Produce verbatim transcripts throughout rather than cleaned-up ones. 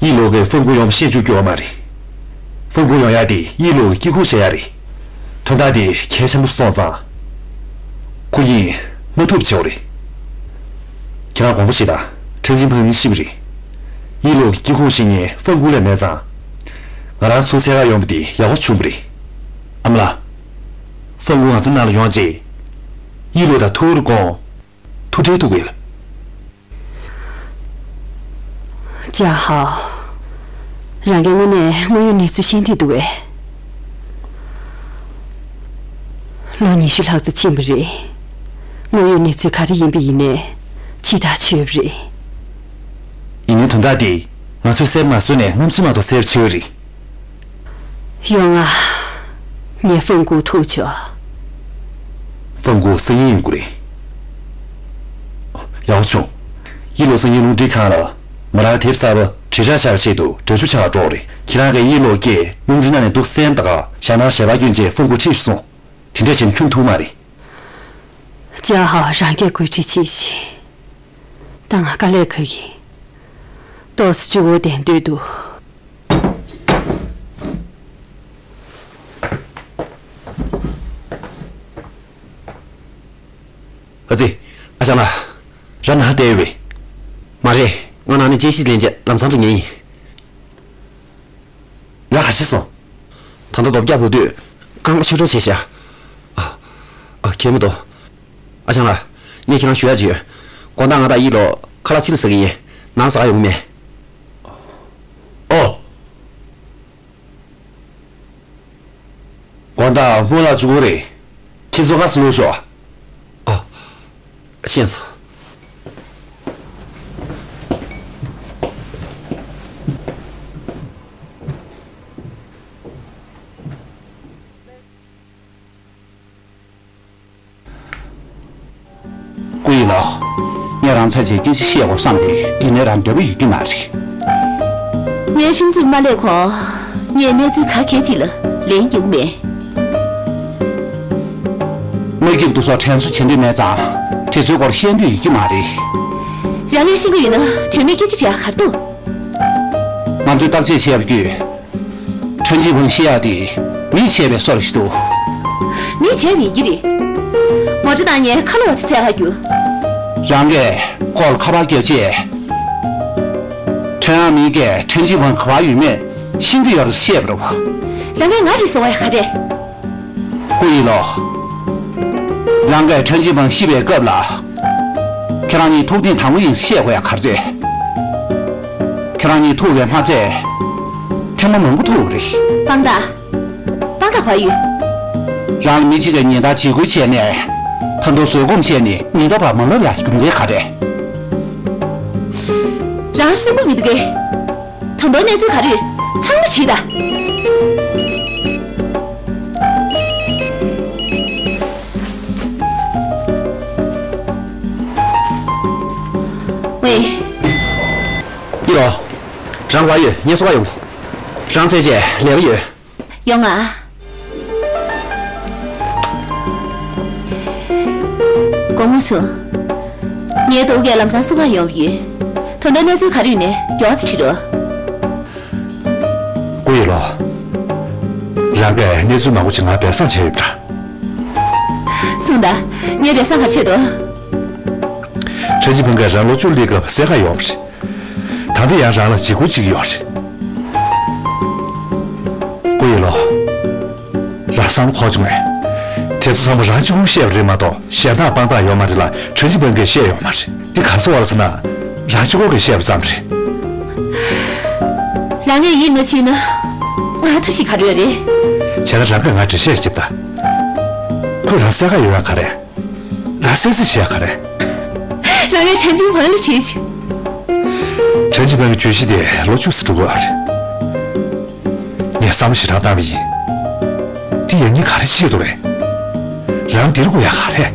གཡི་ལོ་གིས་ཧྥང་ཀུ་ཡོང་བ་ཤེས་བཅུག་རྒྱུ་ཡོད་མ་རེད། ཧྥང་ཀུ་ཡོང་ཡ་དེ་གཡི་ལོ་གི་དཀྱིལ་ཁུག་བྱེད་ཡ་རེད། དོན་དག་དེ་གལ་ཆེན་པོ་སོང་ཙང་། ཁོ་གཉིས་མ་ཐུབ་བྱེད་དགོས་རེད། ཁྱེད་རང་དགོངས་པ་བཞེས་དང་། ཁྲེན་ཅིན་ཕིང་ཤི་བ་རེད། གཡི་ལོ་གི་དཀྱིལ་ཁུག་བྱེད་མཁན་ཧྥང་ཀུ་ལས་མེད་ཙང་། ང་རང་ཚོ་འཚོལ་ག་ཡོང་བ་དེ་ཡག་པོ་བྱུང་བ་རེད། ཨ་མ་ལགས། ཧྥང་ཀུ་ང་ཚོ་ནང་ལ་ཡོང་རྗེས། གཡི་ལོ་དང་ཐུག་རེ་དགོངས། ཐུགས་ཁྲལ་ཐུག་གི་ལ། ཅཱ་ཧའོ། རང་གིས་དངོས་གནས་དངོས་ཡོད་གནས་ཚུལ་ཤེས་འདོད་འདུག་གས། ལོ་ཉི་ཤུ་ལྷག་ཙམ་ཕྱིན་པ་རེད། དངོས་ཡོད་གནས་ཚུལ་ག་རེ་ཡིན་པ་ཡིན་ནའི་ཕྱི་ཐག་ཆོད་པ་རེད། ཡིན་ནའི་དོན་དག་དེ་ང་ཚོས་གསལ་པོ་མ་བཟོས་ནས་སྔ་ཕྱི་མ་གཏོགས་གསལ་པོ་ཆགས་ཀྱི་རེད། ཡོང་ང་། ངས་ཧྥང་ཀུ་ཐུག་ཆོག་ཧྥང་ཀུ་སང་ཉིན་ཡོང་གི་རེད། ཡག་པོ་བྱུང་། གཡི་ལོ་སང་ཉིན་རླུང་འཕྲིན་ཁང་ལ་མ་རང་དེབ་གསར་པ་དྲིལ་བསྒྲགས་བྱ་བའི་ཆེད་དུ་འགྲེལ་བརྗོད་བྱ་བར་འགྲོ་གི་རེད། ཁྱེད་རང་གིས་གཡི་ལོ་སྐད་རླུང་འཕྲིན་ནང་ནས་འདུག་སེ་གསན་དང་། ཞེ་དྲག་ཞལ་པར་སྐྱོན་བྱས་ཧྥང་ཀུ་ཁྲིད་སོང་། དེ་འདྲ་བྱས་ན་ཁྱོན་ཐུག་མ་རེད། ཅཱ་ཧའོ་རང་གིས་བཀོད་སྒྲིག་བྱེད་ཤིག་ད་ང་དཀའ་ལས་ཁག་གི། ཏོག་ཙམ་གཅིག་པོ་བསྡད་འདོད་འདུག་ཨ་ཙི། ཨ་ཞང་ལགས། རང་ནང་བསྡད་ཡོད་པས། མ་རེད། ང་ནང་ནས་དཔྱད་ཞིབ་ལེན་ཆེད་ལམ་སང་འགྲོ་མཁན་ཡིན། རང་ག་ཤེད་སོང་། ད་ལྟ་རྡོ་བརྒྱབ་ཕོག་དུས་རྐང་པ་ཆུ་འགྲོ་བྱས་ཤག་ཨ། ཨ། གལ་མི་འདུག་ཨ་ཞང་ལགས། ངས་ཁྱེད་རང་ཞུ་ཡག་ཅིག་ཡོད། དགོང་དག་ང་དང་གཡི་ལོ་ཁ་ལག་ཕྱི་ལ་ཟ་གི་ཡིན། ནང་ཟ་ག་ཡོང་གི་མེད། ཨོ། དགོང་དག་སྔོན་ལ་འཛུལ་དགོས་རེད། ཁྱེད་ཚོ་སྔ་སེ་ལོག་ཤོག་ཨ། ཤེས་སོང་། སྐུ་ཡི་ལོ། ངས་རང་ཚར་རྗེས་སྐད་ཆ་བཤད་དགོས་བསམ་པའི་ཡིན་ནའི་རང་འདོད་པ་ཡོད་ཀྱི་མ་རེད། ངའི་ཤིང་འཛུགས་མ་སླེབས་གོང་ངས་གནས་ཚུལ་ག་གལ་ཅིག་ལ་ལན་རྒྱག་མེད། མ་སྐྱིད་སྡུག་སོགས་དྲན་གསོ་བྱེད་འདོད་མེད་ཙང་དེ་ཚོའི་སྐོར་བཤད་འདོད་ཡོད་ཀྱི་མ་རེད། རང་ངས་ཤེས་ཀྱི་ཡོད་ན་དོན་མེད་སྐད་ཆ་དྲི་ཡག་ག་རེ་འདུག་ང་ཚོས་བརྟག་དཔྱད་བྱས་པ་བརྒྱུད། ཁྲེན་ཅིན་ཕིང་ཤི་ཡག་དེ་མིས་བྱས་པའི་སྲོལ་ཞིག་འདུག་མིས་བྱས་པ་ཡིན་གྱི་རེད། མོ་ཊ་བཏང་ནས་ཁ་ལོ་བ་དེ་འཚོལ་ག་རྒྱུགས། རང་གིས་སྐོར་ཁ་པར་བརྒྱབ་རྗེས། ཁྲེན་ཨ་མིང་གིས་ཁྲེན་ཅིན་ཕིང་ག་པར་ཡོད་མེད་ཤེས་ཀྱི་ཡོད་རེད་བཤད་པ་རེད་བ། རང་གིས་ང་རེད་ཟེར་བ་ཡ་ག་རེད། སྐུ་ཡི་ལོ། རང་གིས་ཁྲེན་ཅིན་ཕིང་ཤི་བའི་སྐབས་ལ། ཁྱེད་རང་གཉིས་ཐུག་ཐེངས་དང་པོ་ཡིན་བཤད་དགོས་ཡ་ག་རེ་རེད། ཁྱེད་རང་གཉིས་ཐུག་པའི་མ་ཚད། ཐེངས་མ་མང་པོ་ཐུག་རེད། དཔང་རྟགས། དཔང་རྟགས་ག་པར་ཡོད། རང་ལ་མི་གཅིག་གིས་ཉེན་བརྡ་འཇིགས་སྐུལ་བྱས་ནས། ད་དུང་བཟོད་སྒོམ་བྱས་ནས་ཉེན་རྟོག་པ་མ་ལབ་ཡ་རྒྱུ་མཚན་ག་རེ། རང་སེམས་པ་མི་འདུག་གས། ད་དུང་གནས་ཚུལ་ག་རེ་ཡོད་ཚང་མ་བྲིས་དང་། ཝེ། ཡི་ལོ། རང་ག་པར་ཡོད། ངས་བཟོ་ག་ཡོང་གོ། རང་ཚར་རྗེས་ལས་ཀ་ཡོད། ཡོང་ང་། དགོངས་པ་མ་ཚོམས། ངའི་རྡོ་སྐས་ལམ་སང་བཟོ་ག་ཡོང་བ་ཡིན། ད་དུང་གནས་ཚུལ་ག་རེ་ཡོད་ནའི་མགྱོགས་ཙམ་དྲི་རོགས། སྐུ་ཡི་ལོ། རང་གིས་གནས་ཚུལ་མང་པོ་ཅིག་ང་སྦས་གསང་བྱས་ཡོད་པ་འདྲ། གསུངས་དང་། ངས་སྦས་གསང་ག་རེ་བྱས་འདུག་ཁྲེན་ཅིན་ཕིང་གིས་རང་ལོ་བཅུ་སླེབས་སྐབས་བསད་ག་ཡོང་བ་རེད། ད་ལྟ་ཡང་རང་ལ་འཇིགས་སྐུལ་བྱེད་ཀྱི་ཡོད་རེད། སྐུ་ཡི་ལོ། རང་བསམ་བློ་འཁོར་བྱུང་ངས། དེ་ཚོ་ཚང་མ་རང་གཅིག་པུས་བཤད་པ་རེད་མ་གཏོགས་གཞན་དག་དཔང་རྟགས་ཡོད་མ་རེད་ལ། ཁྲེན་ཅིན་ཕིང་གིས་བཤད་ཡོད་མ་རེད། འདི་ག་རེ་ཟེར་བ་རེད་ཟེར་ན། རང་གཅིག་པོ་གིས་བཤད་པ་ཙམ་རེད། རང་ངས་ཡིད་མ་ཆེས་ན། ང་ཐབས་ཤེས་ག་རེ་ཡོད་རེད། བྱས་ན་རང་གིས་ང་འགྲེལ་བཤད་ཞིག་བརྒྱབ་དང་། ཁོས་རང་བསད་ག་ཡོང་ཡ་ག་རེ། རང་བསད་རྩིས་བྱེད་ཡ་ག་རེ། རང་ངས་ཁྲེན་ཅིན་ཕིང་ལ་དྲིས་ཤིག་ཁྲེན་ཅིན་ཕིང་གི་བརྗོད་གཞི་དེ་ལོ་བཅུ་ཙམ་འགྲོ་གི་ཡོད་རེད། ངས་བསམ་བློ་ཞེ་དྲག་བཏང་བ་ཡིན། དེ་ཡང་སྙིང་ག་རེ་བྱེད་ཀྱི་འདུག་རེད། རང་འདིར་དགོས་ཡ་ག་རེ།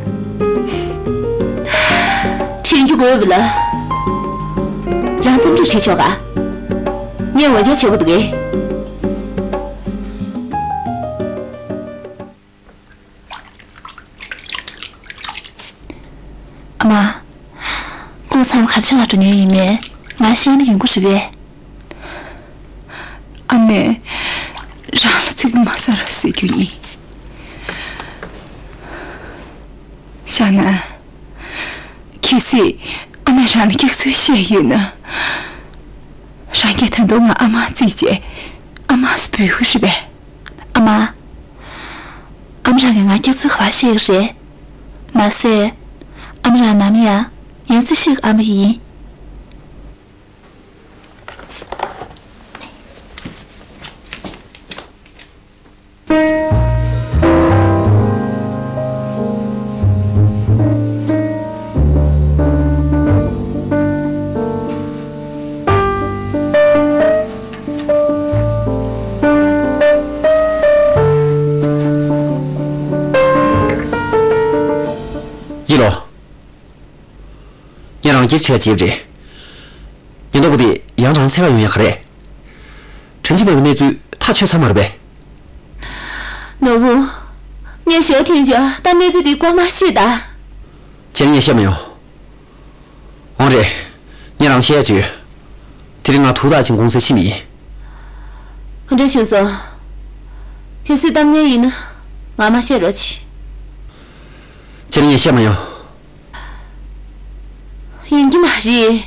དྲན་རྒྱུ་དགོས་པ་ལ། རང་རྩོམ་སྒྲིག་བྱེད་ཆོག་ག་ངས་འོས་འཚམ་བྱེད་དགོས་འདུག་གས། ཨ་མ། ཁོང་ཚང་མ་ག་རེ་བྱེད་ག་འགྲོ་མཁན་ཡིན་མིན་ང་ཤེས་ན་ཡོང་གི་རེད་པས། མ་ཟེར་རོགས་ཟེར་རྒྱུ་ཡིན། ཤ་ན། གལ་སྲིད་ཨ་མས་རང་ལ་སྐྱག་རྫུན་བཤད་ཡོད་ན། རང་གིས་ད་དུང་ང་ཨ་མ་བརྩིས་བྱས་ཨ་མ་ཟེར་འབོད་ཀྱི་རེད་པས། ཨ་མ། ཨ་མ་རང་གིས་ང་སྐྱག་རྫུན་ག་པར་བཤད་ཀྱི་རེད། མ་ཟད། ཨ་མ་རང་ནམ་ཡང་ཡང་རྩེ་ཤེས་ཀྱི་ཨ་མ་ཡིན། ཡིན་ལོ། ངས་རང་སྐྱེས་ཆེ་བྱེད་རེད། ཉེན་རྟོག་པ་དེ་ཡང་རང་འཚོལ་ག་ཡོང་ཡ་ག་རེད། དྲིན་ཆེན་པ་གི་གནས་ཚུལ་ཐག་ཆོད་ཚར་མ་རེད་པས། ནོར་བུ། ངས་ཞོ་ཐོན་ཆོག་ད་གནས་ཚུལ་འདི་ཀོ་མ་ཤོད་ད། ཁྱེད་ངས་བཤད་མ་ཡོང་། འོང་རེད། ངས་རང་བཤད་ཡ་ཅིག་ཡོད། དེ་རིང་ང་ཐུགས་ཐག་ཆོད་གུང་སེང་ཕྱིན་པ་ཡིན། ག་འདྲ་བྱུང་སོང་། གལ་སྲིད་གཏམ་ངན་ཡིན་ན་ང་མ་བཤད་རོགས་གྱིས། ཁྱེད་ངས་བཤད་མ་ཡོང་། ཡིན་གྱི་མ་རེད།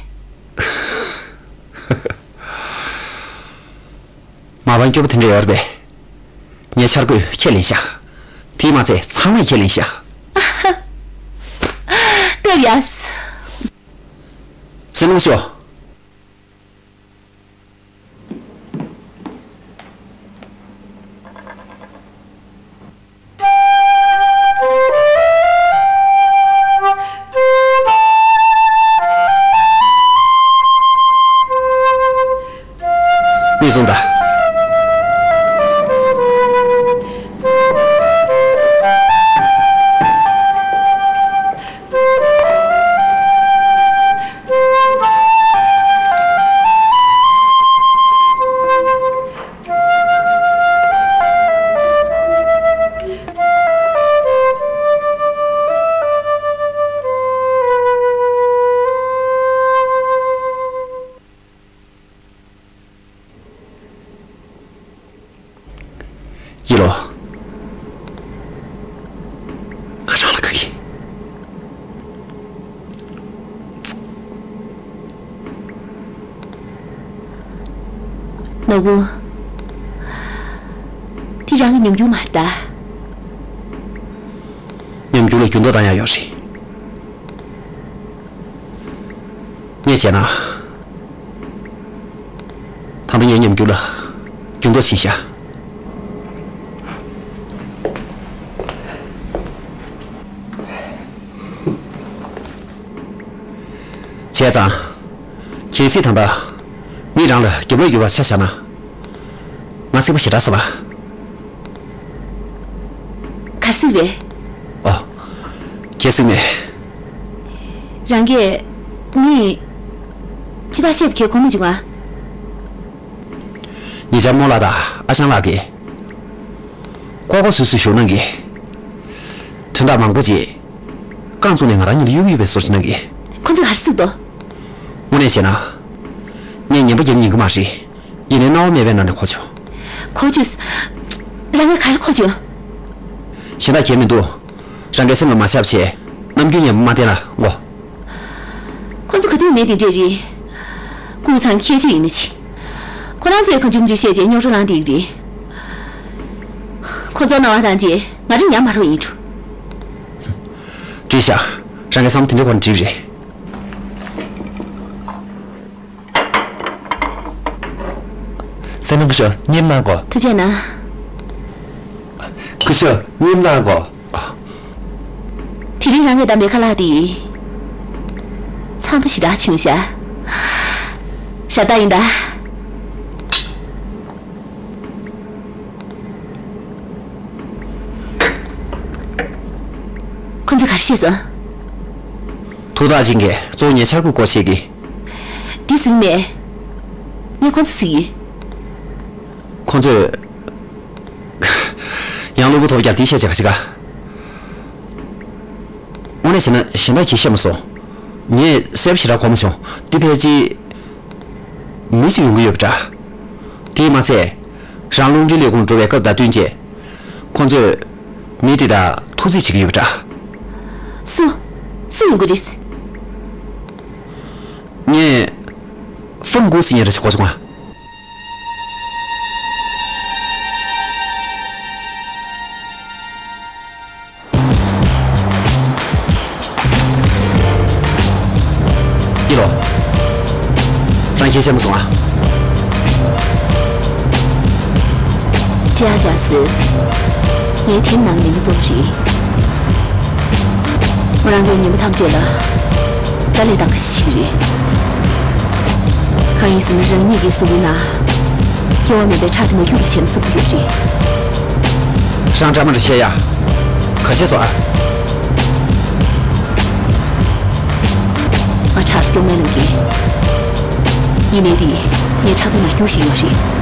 མ་པང་སྐྱོ་པོ་དེ་འདྲ་ཡོད་རེད་པས། ངས་འཆར་འགོད་ཁས་ལེན་ཤག་དེས་མ་ཚད་ཚང་མས་ཁས་ལེན་ཤག་སྟབས་ཡག་སེམས་ལོངས་ཤོག་མིག་ཟུམ་དང་། ཡིན་ལོ། ང་རང་ལ་དགའ་གི། ནོར་བུ། དེ་རང་གི་ཉམས་འགྱུར་མ་རེད་ད། ཉམས་འགྱུར་ལ་འགྱུར་ལྡོག་བཏང་ཡག་ཡོད་རེད། ངས་བྱས་ན། ད་ལྟ་ངའི་ཉམས་འགྱུར་ལ་འགྱུར་ལྡོག་ཕྱིན་ཤག་བྱས་ཙང་། གལ་སྲིད་ད་ལྟ་མི་རང་ལ་རྒྱབ་ལོག་ཡོད་པ་ཆ་བཞག་ན། ང་སྲིད་པ་ཞེ་དྲག་ཟ་བ། གར་སྲིད་རེད། ཨོ། ཁྱེད་སྲིད་མེད། རང་གིས་ངས་ཅི་ལྟར་བཤད་པ་ཁྱེད་གོ་མ་བྱུང་ང་། ཉེ་ཆར་རྨོ་ལགས་དང་ཨ་ཞང་ལགས་ཀྱིས་ཀོ་ཀོ་སུ་སུ་ཞུ་གནང་གི། དོན་དག་མང་པོ་ཅིག་རྐང་བཙུགས་ནས་ང་རང་ཉིད་ལ་གཡུག་གཡུག་པའི་བཟོ་ཞིག་གནང་གི། ཁོ་ཚོས་ག་རེ་གསུངས་འདུག་དངོས་གནས་བྱས་ན། ངས་ངན་པ་བརྒྱབ་ཉན་གི་མ་རེད། ཡིན་ནའི་སྣང་བ་མེད་པའི་ནང་ནས་གོ་བྱུང་། གོ་བྱུང་། རང་གིས་ག་རེ་གོ་བྱུང་། གཞན་དག་གང་ཡང་མི་འདུག་རང་གི་སེམས་ལ་མ་བཞག་བྱས་ནམ་རྒྱུན་ཉན་པ་མ་བསྟེན་ལ་ངོ་། ཁོ་ཚོ་ག་དུས་ནས་དེ་འདྲས་རེད། ཀུན་ཚང་ཁྱད་ཆོས་ཡིན་ན་ཅི། ཁོ་རང་ཚོས་ཁ་འཇུམ་འཇུ་བཤད་བྱས་རྙོག་དྲ་ལངས་བསྡད་ཀྱི་རེད། ཁོ་ཚོ་སྣང་བ་དང་བཅས་ང་རང་ཉན་མ་རོགས་ཡིན་འགྲོ། འགྲིག་ཤག་རང་གི་བསམ་བློ་དེ་འདྲའི་སྐོར་ནས་འགྲིག་རེད། སེམས་ནང་སྐུ་ཞབས་ཉིམ་གནང་གོ། ཐུགས་རྗེ་གནང་། སྐུ་ཞབས་ཉིམ་གནང་གོ། དེ་རིང་རང་གིས་བདམས་པའི་ཁ་ལག་འདི། འཚམ་པོ་ཞེ་དྲག་བྱུང་ཤག་ཞབས་ཏག་ཡིན་ད། ཁོ་ཚོས་ག་རེ་བཤད་སོང་། ཐུགས་ཐག་བཅད་མཁན་གཙོ་བོ་ངའི་འཆར་འགོད་སྐོར་བཤད་ཀྱི། འདི་གཟིགས་མེད། ངས་ཁོ་ཚོ་གཟིགས་ཡིན། ཁོ་ཚོས། ཡང་གློ་བུར་ཐོལ་རྒྱག་འདི་བཤད་བྱས་ག་ཞིག་ག་དངོས་གནས་བྱས་ན་གཞན་དག་གིས་བཤད་མ་སོང་། ངས་གསལ་པོ་ཞེ་དྲག་གོ་མ་བྱུང་། འདི་ཕལ་ཆེར་མི་ཞིག་ཡོང་གི་ཡོད་པ་འདྲ། དེས་མ་ཚད། རང་རླུང་འཕྲིན་ལས་ཁུངས་འགྲོ་བའི་སྐབས་དང་བསྟུན་བྱས། ཁོང་ཚོས་མི་དེ་དང་ཐུག་རྩིས་བྱེད་ཀྱི་ཡོད་པ་འདྲ། སུ། སུ་ཡིན་དགོས་རེད། ངས་ཧྥང་གུ་ཟེར་མཁན་རེད་ཟེར་གོ་སོང་ང་། ཡིན་ལོ། རང་ཁྱེད་ཤེས་མ་སོང་ཨ། ཅག་ཅག་ཟེར། ངའི་ཐེམ་ནང་མི་སྣ་གཙོ་བོ་རེད། མོ་རང་གིས་ཉིན་མོ་ཐམས་ཅད་ལ་དཀའ་ལས་བཏང་གི་ཞིག་རེད། གང་ཡིན་ཟེར་ན་རང་ཉིད་ཀྱི་གཟུགས་པོའི་ནང་སྐྱེ་བ་མེད་པའི་ཁྲག་དེ་མ་སྐྱུག་པ་བྱས་ན་བསམ་གྱི་ཡོད་རེད། རང་འདྲ་མ་འདྲ་བཤད་ཡ། ག་བྱས་སོ་ཨ། ང་ཁྲག་སྐྱུག་མེད་ལ་འགན། ཡིན་ནའི་དེ་ངའི་ཁྲག་རྩ་ནང་སྐྱུག་བཞིན་ཡོད་རེད།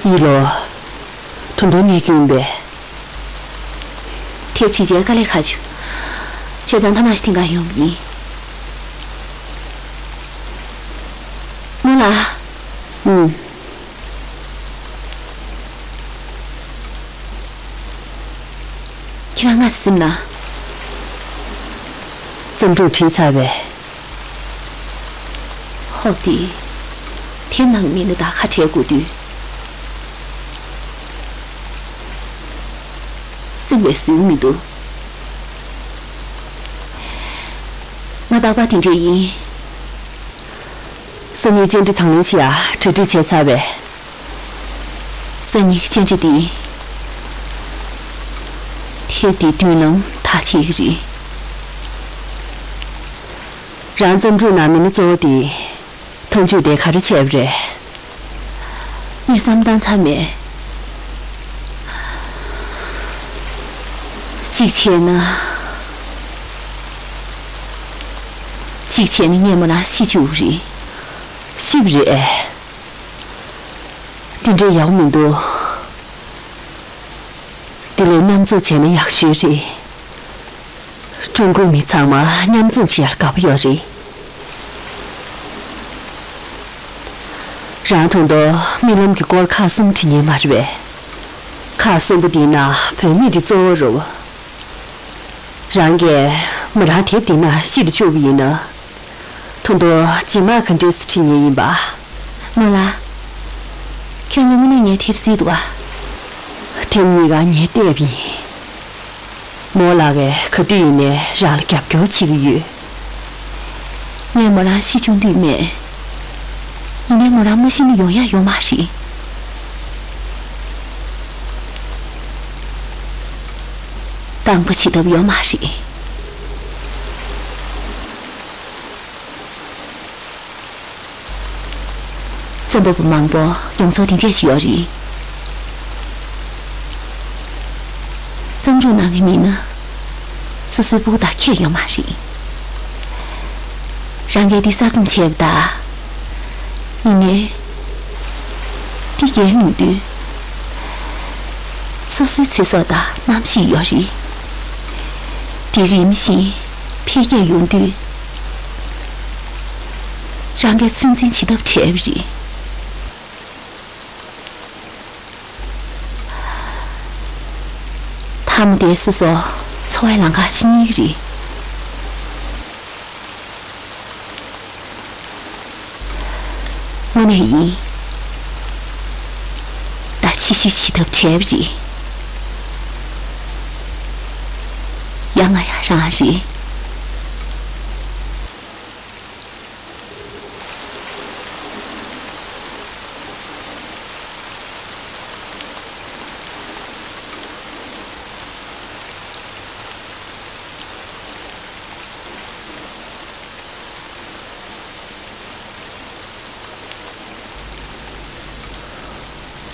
ཡིན་ལོ། ད་དུང་ཉལ་གྱི་ཡིན་པས། དེབ་བྲིས་བྱས་དཀའ་ལས་ཁག་བྱུང་། བྱས་ཙང་ཐ་མག་ཞིག་འཐེན་ག་ཡོང་བ་ཡིན། རྨོ་ལགས། ཨུམ། ཁྱེད་རང་སྔ་སེམས་ན། བརྩམས་སྒྲུང་བྲིས་ཚར་བས། ཧོབ་སྟེ། ཐེམ་ནང་མི་སྣ་དང་ཁ་བྲལ་དགོས་དུས། སེམས་པའི་ཟོལ་མི་འདུག་ང་རྟག་པར་དེ་འདྲས་ཡིན། སང་ཉིན་བཅར་འདྲི་དང་ལེན་བྱེད་ཡ་གྲ་སྒྲིག་བྱས་ཚར་བས། སང་ཉིན་བཅར་འདྲི་འདི། དེབ་འདིའི་མདུན་ལམ་ཐག་བཅད་ཀྱི་རེད། རང་བརྩམས་སྒྲུང་ནང་མི་སྣ་གཙོ་བོ་དེ། མཐའ་མཇུག་དེ་ག་རེ་བྱས་པ་རེད། ངས་བསམ་བཏང་ཚར་མེད། གཅིག་བྱས་ན། གཅིག་བྱས་ན་ངས་མོ་རང་ཤི་བཅུག་རེད། ཤི་བ་རེད་ཨེ། དེ་འདྲའི་ཡག་པོ་མི་འདུག་དེ་ལས་མཉམ་འཛོམས་བྱས་ན་ཡག་ཤོས་རེད། ཀྲུང་གོའི་མི་ཚང་མ་མཉམ་འཛོམས་བྱེད་ཡར་དགའ་པོ་ཡོད་རེད། རང་ཐོང་དོ་རྨི་ལམ་གྱི་སྐོར་ཁག་གསུམ་བྲིས་ཉན་མ་རེད་པས། ཁག་གསུམ་པོ་འདི་ན་བུད་མེད་འདི་གཙོ་བོ་རུ། རང་གིས་མོ་རང་དེབ་འདི་ན་ཤི་ལ་བཅུག་པ་ཡིན་ན། ཐོང་དོ་རྗེས་མ་ག་འདྲས་སེ་བྲིས་ཉན་ཡིན་པ། རྨོ་ལགས། ཁྱེད་རང་དངོས་གནས་ངའི་དེབ་གཟིགས་འདུག་ག་ཐེམ་གཉིས་ཀ་ངས་བལྟས་པ་ཡིན། རྨོ་ལགས་ཀྱིས་ག་དུས་ཡིན་ནའི་རང་ལ་རྒྱབ་སྐྱོར་བྱེད་ཀྱི་ཡོད། ངས་མོ་རང་ཤི་བཅུག་འདོད་མེད། ཡིན་ནའི་མོ་རང་མ་ཤི་ན་ཡོང་ཡ་ཡོད་མ་རེད། དང་པོ་བྱེད་ཐབས་ཡོད་མ་རེད། རྩོམ་པ་པོ་མང་པོ་ཡོངས་རྫོགས་དེ་འདྲས་ཤིག་ཡོད་རེད། བརྩམས་སྒྲུང་ནང་གི་མི་སྣ་སོ་སོའི་སྤུ་གུ་དང་ཁྱད་ཡོད་མ་རེད། རང་གིས་འདི་གསར་རྩོམ་བྱས་པ་དང་། ཡིན་ནའི། འདི་འགན་ལེན་དུས། སོ་སོའི་ཚེ་སྲོག་དང་རྣམ་ཤེས་ཡོད་རེད། དེ་རིམ་བཞིན་འཕེལ་རྒྱས་ཡོང་དུས། རང་གིས་ཚོད་འཛིན་བྱེད་ཐབས་བྲལ་བ་རེད། མཐའ་མ་དེ་སོ་སོ་འཚོ་བའི་ལམ་ཁ་ཕྱེ་ཉན་གྱི་རེད། དངོས་གནས་ཡིན། ད་ཕྱི་བཤོལ་བྱེད་ཐབས་བྲལ་བ་རེད། ཡ་ང་ཡ་རང་རེད།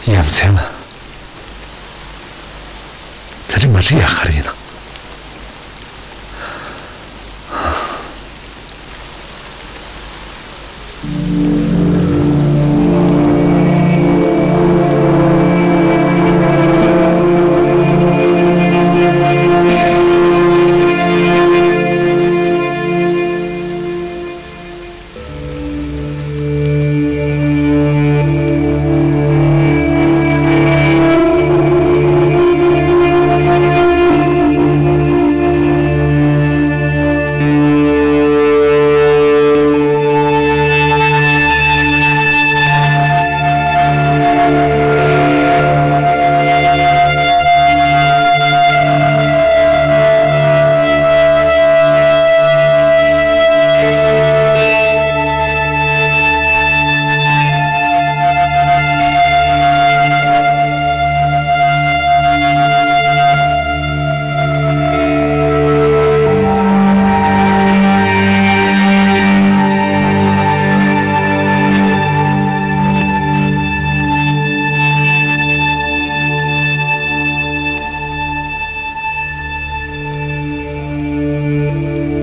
ཡ་མཚན་ལ། ད་རེས་མ་བྲིས་ཡག་ག་རེ་ཡིན་ན།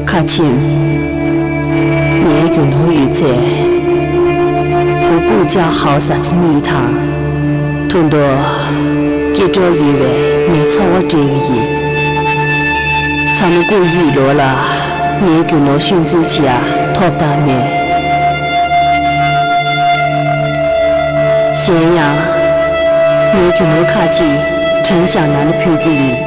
ཁ་ཆེམས། ངའི་རྒྱུ་ནོར་ཡོད་ཚད། བུ་སྤུན་ཅག་ཧའོ་ཟ་ཚོ་གཉིས་དང་། ཐུགས་འདོད་སྐྱིད་གྲོགས་ཡོད་པའི་ངའི་ཚ་བོ་སྤྲད་ཀྱི་ཡིན། ཚ་མོ་ཀུའུ་ཡི་ལོ་ལ་ངའི་རྒྱུ་ནོར་ཤུལ་འཛིན་བྱེད་ཡ་ཐོབ་ཐང་མེད། གཞན་ཡང་། ངའི་རྒྱུ་ནོར་ཁག་ཅིག་ཁྲེང་ཞང་ནང་ལ་ཕུལ་རྒྱུ་ཡིན།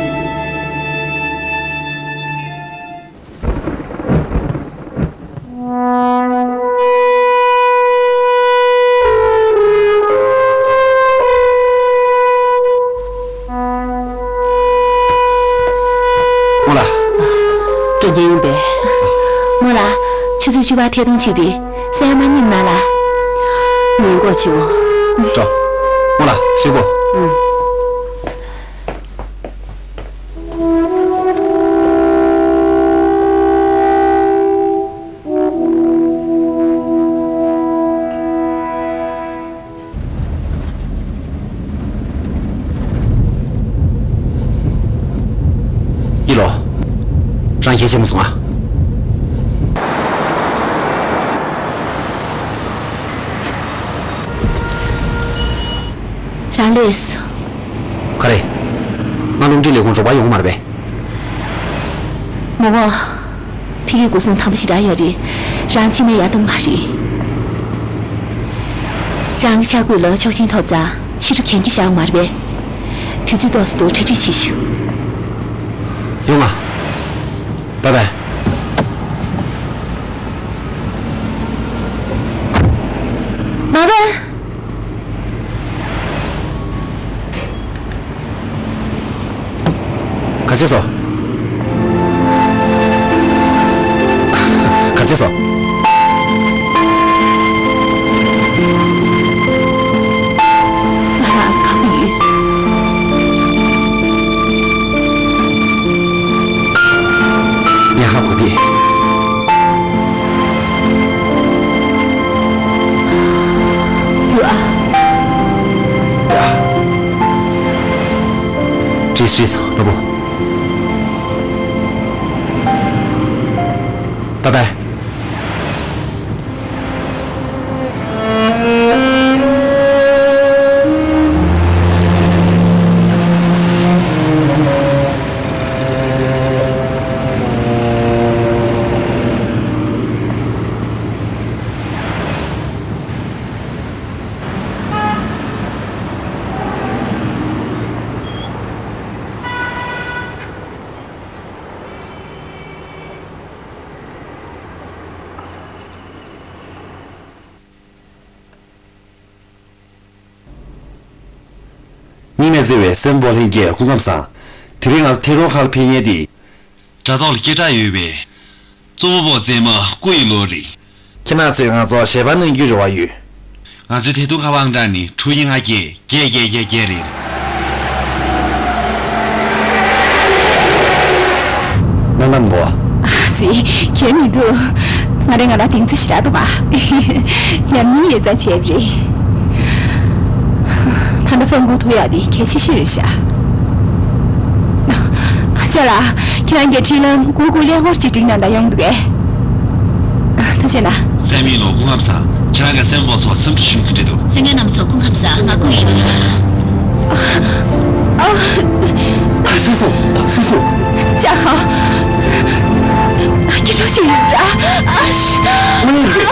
རྨོ་ལགས། སྤྲོ་སྐྱིད་ཡིན་པས། རྨོ་ལགས། ཆུ་ཚོད་བཅུ་པ་ཐད་གཏོང་གཅིག་རེད། སེམས་མ་ཉིད་མ་ལ། ཉན་གོ་ཆེའོ། འགྲོ། རྨོ་ལགས་ཤོག་གོ། ཨུ། ཡི་ལོ། རང་ཁྱེད་ཆེན་མོ་སོང་ང་། རང་ལས་སོ། ག་རེ། ང་རླུང་འཕྲིན་ལས་ཁུངས་རོགས་པ་ཡོང་མ་རེད་པས། མོ་གོ། ཕ་གིའི་སྐུ་སྲུང་དམ་པ་ཞེ་དྲག་ཡོད་རེད། རང་ཕྱིན་ན་ཡག་ཐང་མ་རེད། རང་གི་ཆ་བགོས་ལ་ཆོག་མཆན་ཐོབ་ཙང་ཕྱི་དྲོ་གན་རྒྱ་བཞག་མ་རེད་པས། དུས་ཚོད་ཏོག་ཙམ་འདུག་གྲ་སྒྲིག་བྱེད་ཤོག་ཡོང་ང་། བཱའི་བཱའི། མ་བཱའི། ག་ཚད་སོང་། ག་ཚད་སོང་། ང་རང་ཁ་ཁུ་ཡོད། ངས་ཧ་གོ་གི། འགྲོ་ཨ། འགྲོ་ཨ། ཅིས་ཅིས་ལོ་བོ། བཱའི་བཱའི། སྙིང་ནས་བརྩེ་བའི་སྲས་མོ་ལྷན་རྒྱས་སྐུ་ཁམས་བཟང་། དེ་རིང་ང་ཚོ་ཐད་གཏོང་ཁང་ལ་ཕེབས་མཁན་དེ། དྲ་ཐོག་ལ་སྐད་གྲགས་ཡོད་པའི་གཙོ་བོ་པོ་བཙན་མ་སྐུ་ཡི་ལོ་རེད། ཁྱེད་རང་ཚོས་ང་ཚོར་ཞལ་པར་གནང་རྒྱུའི་རེ་བ་ཡོད། ང་ཚོའི་ཐད་གཏོང་ཁང་ཨང་གྲངས་ནི་དྲུག་གཉིས་ལྔ་བརྒྱད་བརྒྱད་བརྒྱད་བརྒྱད་བརྒྱད་རེད། ནམ་ནམ་གོ། ཨ་ཙི། ཁྱོད་མི་འདུག་ང་རེ་ང་ར་དེང་ཚོ་ཞེ་དྲག་འདུག་ག་ཉམས་མྱོང་ཡོད་ཙང་བྱས་པ་རེད། ད་ ད་ལྟ་ཧྥང་ཀུའུ་ཐུག་ཡག་དེ་གལ་ཆེ་ཤོས་རེད་ཤག་ཅོ་ལགས། ཁྱེད་རང་གིས་འཕྲིན་ལམ་གུ་གུ་ཀླད་ཀོར་ཅིག་བསྒྲིགས་གནང་དང་ཡོང་འདུག་གས། ད་བྱས་ན། སྲས་མོ་ལོ་སྐུ་ཁམས་བཟང་། ཁྱེད་རང་གིས་སྲས་མོ་ཚོ་སེམས་ཁྲལ་བྱེད་མཁན་འདྲ་འདུག་སེང་གེ་རྣམ་ཚོ་སྐུ་ཁམས་བཟང་། ང་སྐུ་ཡིན། ཨ། ཨ། སུ་སོང་། སུ་སོང་། ཅང་ཧའོ། སྐྱིད་འགྲོ་ཞིག་ཡོད་འདྲ། ཨ་ཤ། ང་ཡིན་གྱི།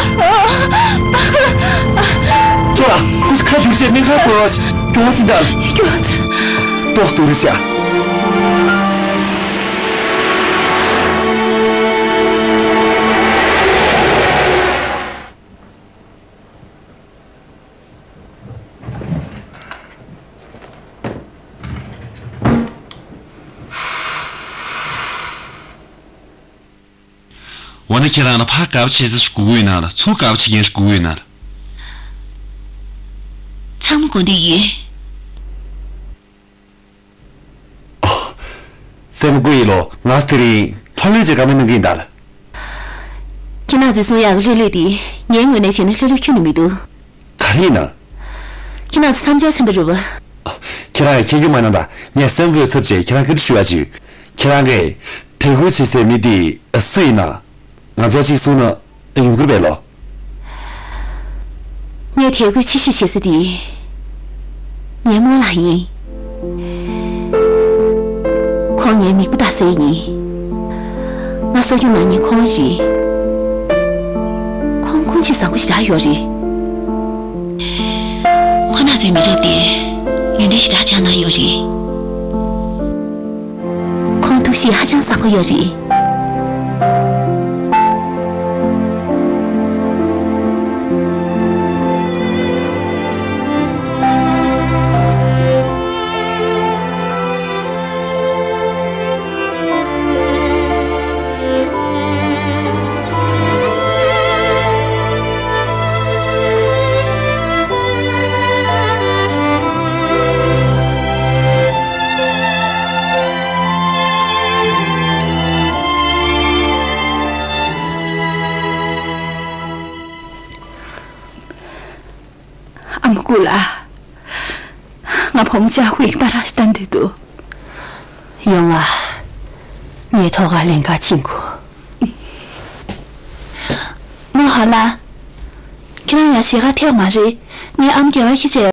ཅོ་ལགས། ཁོ་ཁ་རྒྱུག་བྱས་སྨན་ཁང་འགྲོ་རོགས། མགྱོགས་ཙམ་ད། མགྱོགས་ཙམ། ཏོག་ཏོ་རེད་ཤག་འོ་ན་ཁྱེད་རང་ལ་ཕར་དགའ་པོ་བྱེད་ས་ཞིག་དགོས་ཀྱི་ཡོད་ན་ལ། ཚུར་དགའ་པོ་བྱེད་མཁན་ཞིག་དགོས་ཀྱི་ཡོད་ན་ལ། ཚང་མ་དགོས་འདོད་ཡོད། ཨོ། སྲས་མོ་སྐུ་ཡི་ལོ། ང་དེ་རིང་ལྷོད་ལྷོད་ཅིག་བཀའ་མོལ་གནང་གི་ཡིན་ད་ལ། ཁྱེད་རང་ཚོས་གསུང་ཡག་གི་ལྷོད་ལྷོད་དེ། ངའི་ངོས་ནས་བྱས་ན་ལྷོད་ལྷོད་ཁྱོན་ནས་མི་འདུག་ག་རེ་ཡིན་ན། ཁྱེད་རང་ཚོ་མཚམས་སྦྱོར་ཚན་པ་རེད་པ། ཁྱེད་རང་ཡང་ཁྱེད་སྐྱོན་མ་གནང་དང་། ངས་སྲས་མོ་པའི་ཚབ་བྱས་ཁྱེད་རང་བཀའ་འདྲི་ཞུ་ཡག་ཅིག་ཡོད། ཁྱེད་རང་གིས་དད་གུས་བྱེད་སའི་མི་དེ་སུ་ཡིན་ན། ང་ཚོ་གཅིག་གསུངས་ན་ཡོང་གི་རེད་པས་ལོ། ངས་དད་གུས་ཆེ་ཤོས་བྱེད་ས་དེ། ངའི་རྨོ་ལགས་ཡིན། ཁོང་ངའི་མིག་དཔེ་ལྟ་ས་ཡིན། ང་གསོ་སྐྱོང་གནང་མཁན་ཁོང་རེད། ཁོང་ཀུན་སྤྱོད་བཟང་པོ་ཞེ་དྲག་ཡོད་རེད། ཁོང་རྣམ་ཚོའི་མི་རབས་དེར་ཡོན་ཏན་ཞེ་དྲག་སྦྱངས་གནང་ཡོད་རེད། ཁོང་ཐུགས་གཤིས་ཧ་ཅང་བཟང་པོ་ཡོད་རེད། ཨ་མ་སྐུ་ལ། ང་བུ་མོ་ཅག་ཧུའི་གི་པ་ར་ཤི་བཏང་འདོད་འདུག་ཡོང་ང་། ངའི་ཐོག་ཁར་ལེན་ག་ཕྱིན་གོ། རྨོ་ཧ་ལ། ཁྱེད་རང་ཡང་ཞལ་ཁ་ཐེག་མ་རེད། ངའི་ཨ་མ་རྒྱལ་བ་ཤི་བྱས།